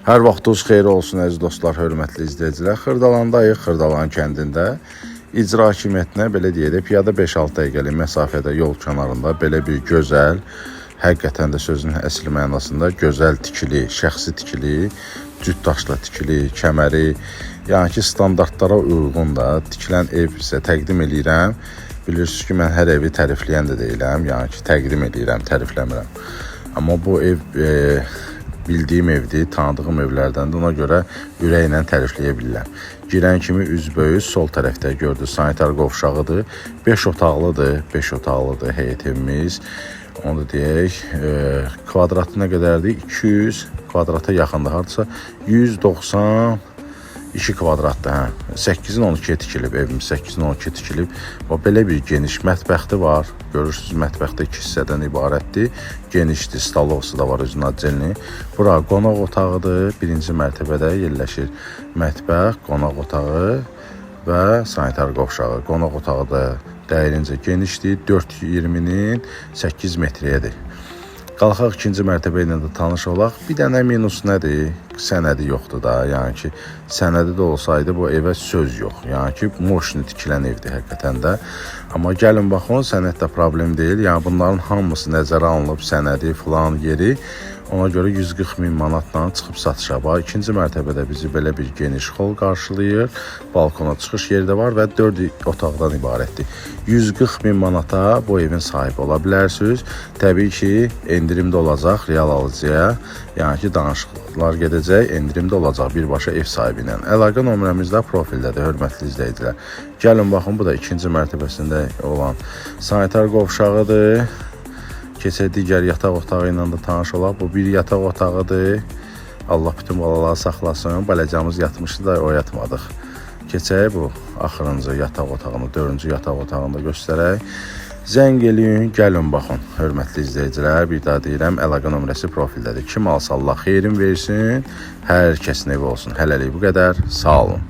Hər vaxtınız xeyir olsun əziz dostlar, hörmətli izləyicilər. Xırdalandayıq, Xırdalan kəndində. İcra hakimiyyətinə belə deyək də, piyada 5-6 dəqiqəlik məsafədə yol kənarında belə bir gözəl, həqiqətən də sözün əsl mənasında gözəl tikili, şəxsi tikili, cüt daşla tikili, kəməri, yəni ki, standartlara uyğun da tikilən ev sizə təqdim eləyirəm. Bilirsiniz ki, mən hər evi tərifləyən də deyiləm, yəni ki, təqdim eləyirəm, tərifləmirəm. Amma bu ev bildiyim evdir, tanıdığım evlərdəndir. Ona görə ürəklə tərifləyə bilirəm. Girən kimi üzbəüz sol tərəfdə gördünüz sanitar qovşağıdır. 5 otaqlıdır, 5 otaqlıdır həyət evimiz. Onu da deyək, kvadratı nə qədərdir? 200 kvadrata yaxındır. Hardasa 192 kvadratdır, hə. 8-in 12-yə tikilib evimiz, 8-in 12-yə tikilib. Və belə bir geniş mətbəxti var. Görürsüz, mətbəxdə iki hissədən ibarətdir. Genişdir, stolovası da var özünün adcelini. Bura qonaq otağıdır. Birinci mərtəbədə yerləşir mətbəx, qonaq otağı və sanitar qovşağı. Qonaq otağı da dəyerincə genişdir. 4,20-nin 8 metriyədir. Qalxaq ikinci mərtəbə ilə də tanış olaq. Bir dənə minus nədir? Sənədi yoxdur da. Yəni ki, sənədi də olsaydı bu evə söz yox. Yəni ki, moşni tikilən evdir həqiqətən də. Amma gəlin baxın, sənəd də problem deyil. Yəni bunların hamısı nəzərə alınıb, sənədi filan yeri. Ona görə 140 min manatla çıxıb satışa. Bax, ikinci mərtəbədə bizi belə bir geniş hol qarşılayır. Balkona çıxış yeri də var və 4 otaqdan ibarətdir. 140 min manata bu evin sahibi ola bilərsiniz. Təbii ki, endirim də olacaq real alıcıya. Yəni ki, danışıqlar gedəcək, endirim də olacaq birbaşa ev sahibi ilə. Əlaqə nömrəmiz də profildədir, hörmətli izləyicilər. Gəlin baxın, bu da ikinci mərtəbəsində olan sanitar qovşağıdır. Keçək digər yataq otağı ilə də tanış olaq. Bu bir yataq otağıdır. Allah bütün balaları saxlasın. Balacamız yatmışdı da oyatmadıq. Keçək bu axırıncı yataq otağını, dördüncü yataq otağını da göstərək. Zəng eləyin, gəlin baxın. Hörmətli izləyicilər, bir daha deyirəm, əlaqə nömrəsi profildədir. Kim alsa Allah xeyrin versin, hər kəsin evi olsun. Hələlik bu qədər. Sağ olun.